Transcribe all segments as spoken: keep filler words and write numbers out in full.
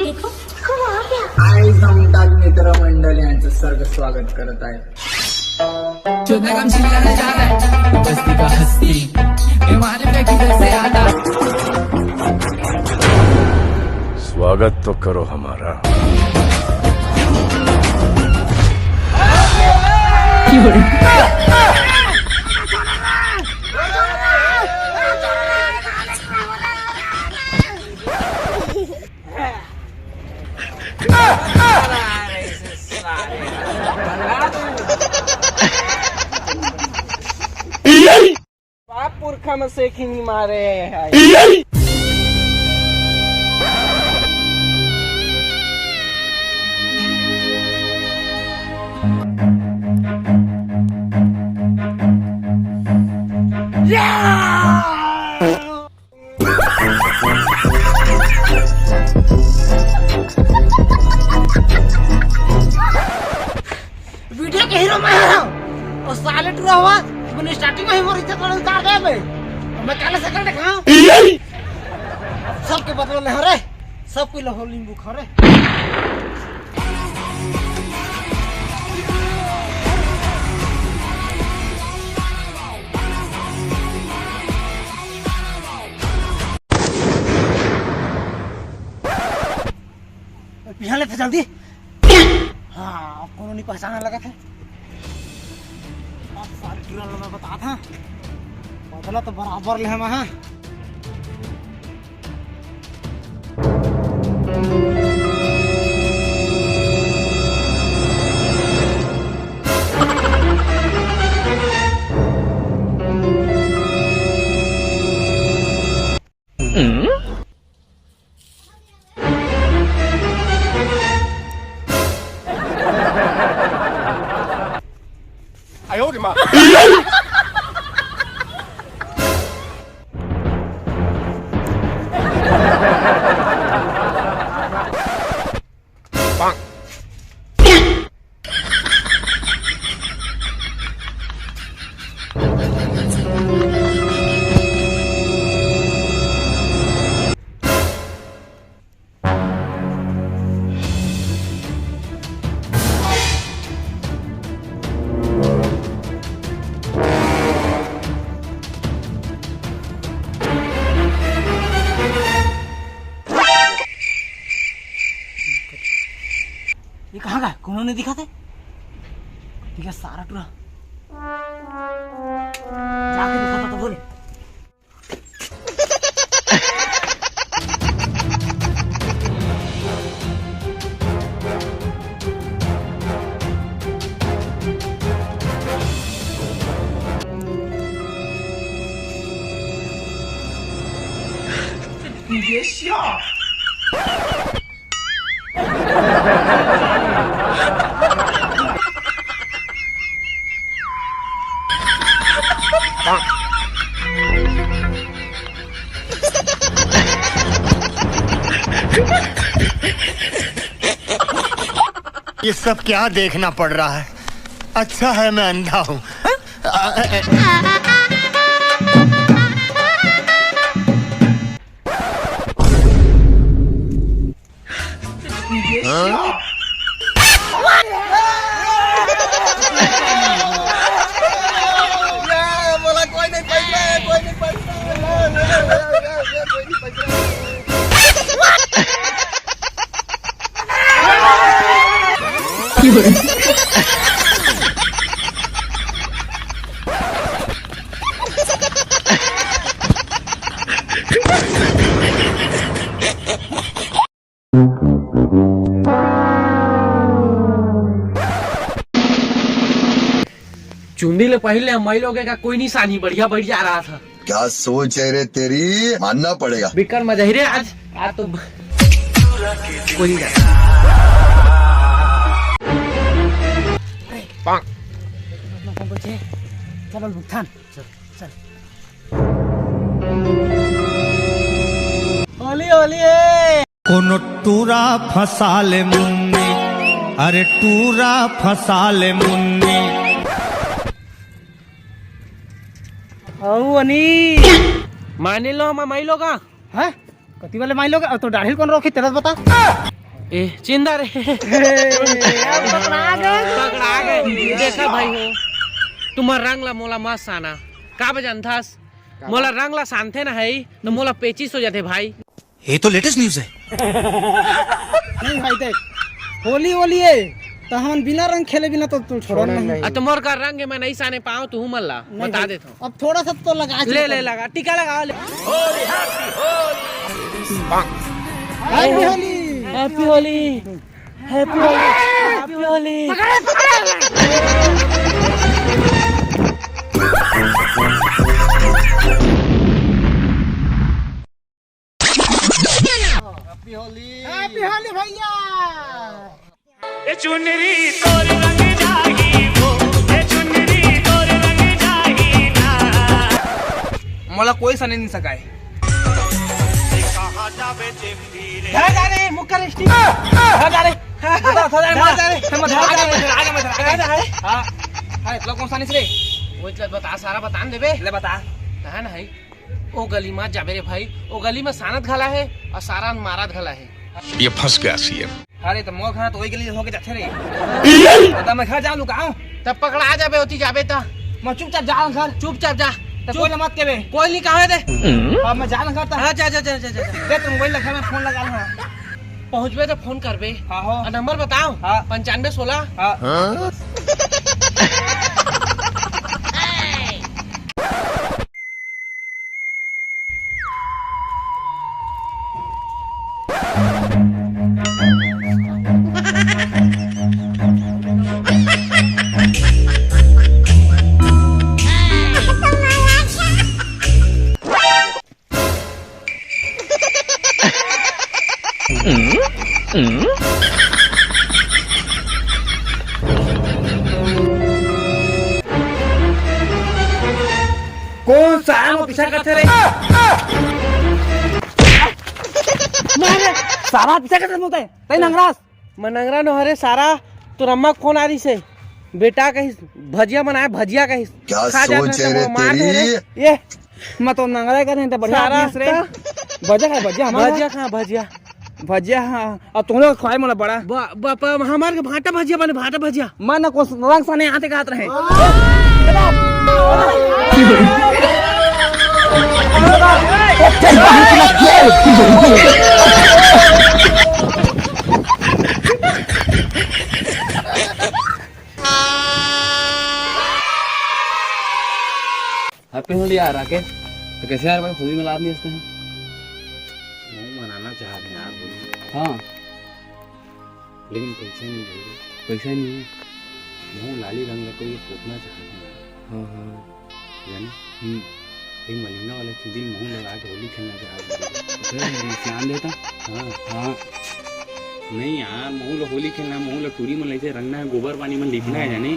Eyes हम डाक मित्र मंडळ यांचं सर्ग स्वागत करत आहे. चोदना काम चिल्लाना चाहता है बस्ती का हस्ती, ये मालूम है किधर से आता. स्वागत तो करो हमारा. बाप पुरखा में से खिनी मारे है. वीडियो के हीरो मैं हूँ और साले टूरा हुआ, मैंने स्टार्टिंग में ही मोर इज्जत वाला उतार दे बे. मैं काले शकल दिखाऊं? सबके बदला ले हो रे, सब कोई लो नींबू खा रे. पिहा ले थे जल्दी. हाँ, अब कोनो नहीं पहचाना लगा थे. अब सारे टूरा ला मैं बता था, बदला तो बराबर ले हम, हाँ. ये कहाँ का? कोनो नहीं दिखा थे? ठीक है, सारा टूरा। जाके दिखा था तो बोले। ये सब क्या देखना पड़ रहा है? अच्छा है मैं अंधा हूँ। चुंदी ले पहले हम लोग का कोई निशानी बढ़िया बैठ जा रहा था। क्या सोच है रे तेरी, मानना पड़ेगा। बेकार मजा ही रे आज। आज तो कोई नहीं जाता। चलो भुगतान। चल, चल। होली, होली है। कोनो टूरा फंसा ले मुन्नी, अरे टूरा फंसा ले मुन्नी। हऊ अनी। माने लो, हम माई लोग आ। हैं? कति वाले माई लोग? अब तो डाढ़िल कौन रोकी, तेरा बता। ए, चिंदा रे। अब पकड़ा गए। पकड़ा गए। देखा भाई हो, तुम्हार रंग ला मोला मत साना। का बे जानथस? मोला रंग ला सानथे ना है, तो मोला पेचिस हो जाथे भाई। ये तो लेटेस्ट न्यूज़ है। नहीं भाई देख, होली, होली है, तो हमन बिना रंग खेले बिना तो तू छोड़न नहीं। आ, तो मोर का रंग है, मैं नहीं साने पाऊँ, तू मन ला नहीं बता भाई, देता हूँ। अब थोड़ा सा तो लगा ले, ले, लगा, टीका लगा ले। Happy Holi! Happy Holi! Happy Holi! Happy Holi! Happy Holi! Happy Holi भैया! ए चुनरी तोर रंग जाही वो, ए चुनरी तोर रंग जाही ना। मोला कोई सने नहीं सकाय। घर जा रे, मुक्का रे, स्टीव। घर जा रे। बता, बता, बता, बता, बता, बता, बता, बता, बता, बता, बता, बता, बता, हाँ। हाँ, इतना कौन सा नहीं रे? वो इतना बता, सारा बता न देबे। ले बता। कहा ना है? ओ गली मा जाबे रे भाई, ओ गली मा सानत घला है और सारा मारत घला है। ये फंस गया सीएम। अरे तो मोर घर तो वही गली होके जाथे रे। तो मैं घर जाऊं लुकाऊं? तब पकड़ा जाबे, होती जाबे ता। मैं चुपचाप जा घर। चुपचाप जा। तो चुप। कोई ना मत केबे। कोई नहीं कहे दे। अब मैं जा घर ता। हाँ, जा, जा, जा, जा, जा, जा। दे तुम मोबाइल रखा, मैं फोन लगा लूं। पहुंचबे तो फोन करबे। हाँ हो। और नंबर बताओ। हाँ। पंचानवे सोलह। हाँ। कौन सारा में पीछा करथे रे? मारे, सारा पीछा करथे मोते। तई नंगरास। मैं नंगरा नो हरे सारा, तोर अम्मा के फोन आ रही से। बेटा कहिस, भजिया बनाए, भजिया कहिस। क्या खा जात सोच रहे है रे वो, मार दे रे। तेरी? ये मैं तो नंगरा करे त बढ़िया सारा आदमी हस रे। का भजिया खाए, भजिया हमारा। भजिया खा, भजिया। भजिया, हाँ। अब तुम लोग खवाए मोला बड़ा। बा-, बापा, हमार के भाटा भजिया बने, भाटा भजिया। मैं ना कुछ रंग साने आते कहत रहे। Happy Holi यार राकेश। तो कैसे यार भाई, होली मना नहीं हंसते हैं? नहीं, मनाना चाहते हैं यार होली। हाँ। लेकिन पैसा नहीं है। पैसा नहीं है? महूँ लाली रंग ला कोई पोतना चाहत हूँ। हाँ, हाँ। जाने? हम्म। एक मलिंगा वाला चुंदी ल महूँ लगा के होली खेलना चाहत हूँ। अरे, मैं सियान देता। हाँ। हाँ। नहीं यार, महूँ ला होली खेलना, महूँ ला टूरी मन लइसे रंगना है, गोबर पानी मन लिपना है, हाँ। जाने?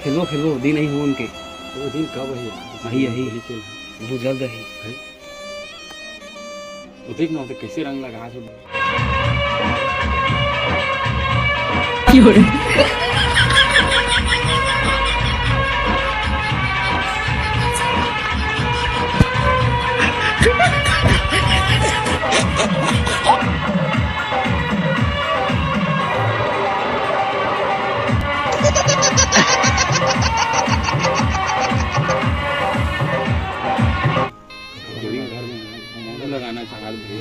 खेलो, खेलो, दिन नहीं हो उनके। वो दिन कब है यार? अही, अही। होली खेलना। बहुत जल्द है। है? वो देख ना, वो तो कैसे रंग लगा है। पूरी घर में मोमो लगाना चाहत थे।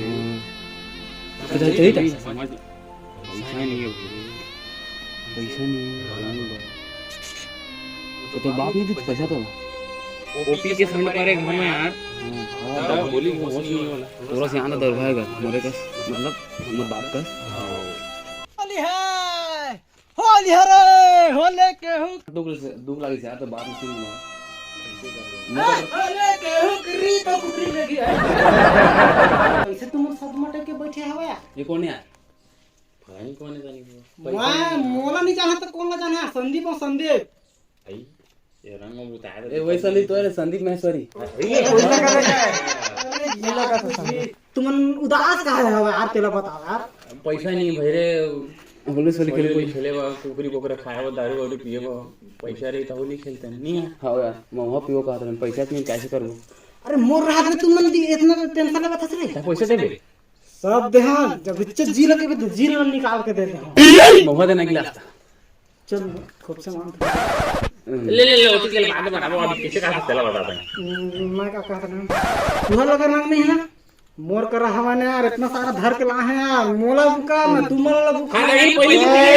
अच्छा, चाहिए था? समझ, पैसा नहीं है भाई। पैसा नहीं है। तो, तो बाप नहीं दी पैसा तो। ओपी के फंड परे घर में यार। हाँ, होली में होश नहीं वाला। तोरा से आना दौड़ भाई का, मोरे का, मतलब, मोर बाप का। होली है। होली हरे, होले केहू। दुख से, दुख लागे से, तो बात सुन लो। हाँ, होले केहू करी तो कुकरी लगी है। कैसे तुम सब मटे के बैठे हवे? ये कौन है यार? पता नहीं कौन है, जानी को। वाह, मोला नहीं जाना तो कौन ला जाना? संदीप और संदीप। आई, ये रंग में उतार ए, दे। वही संदीप तो है, संदीप महेश्वरी। ये कोई ना करे क्या है? अरे, ये लगा था संदीप। तुमन उदास काहे हवे यार, तेला बताओ यार। पैसा नहीं भई रे। होली सोली खेले होली कोई। खेले बा, कुकरी कोकरा खाए बा, दारू वारू पिए बा। पैसा रही तो होली खेलते हैं, नहीं है? हाँ यार, महुआ पीओ कहत रहे, पैसा नहीं, कैसे करबो? अरे मोर राहत में तुमन दी इतना टेंशन लेवत हस रे। क्या पैसा देबे? सब देहा, जब इच्छा जी लगे भी तो जी ला निकाल के दे देहा। महुआ देना गिलास। चल, खूब से मान। ले, ले, ले, ओटी के बाद में बनाबो, अभी कैसे कहा चला बता दे। हम्म, मैं का कहत रहा? तुहर लगे रंग नहीं है ना? मोर करा हवा ने यार, इतना सारा धर के ला है यार, मोला बुका, मैं तुमन ला बुका। हाँ, नहीं, कोई नहीं।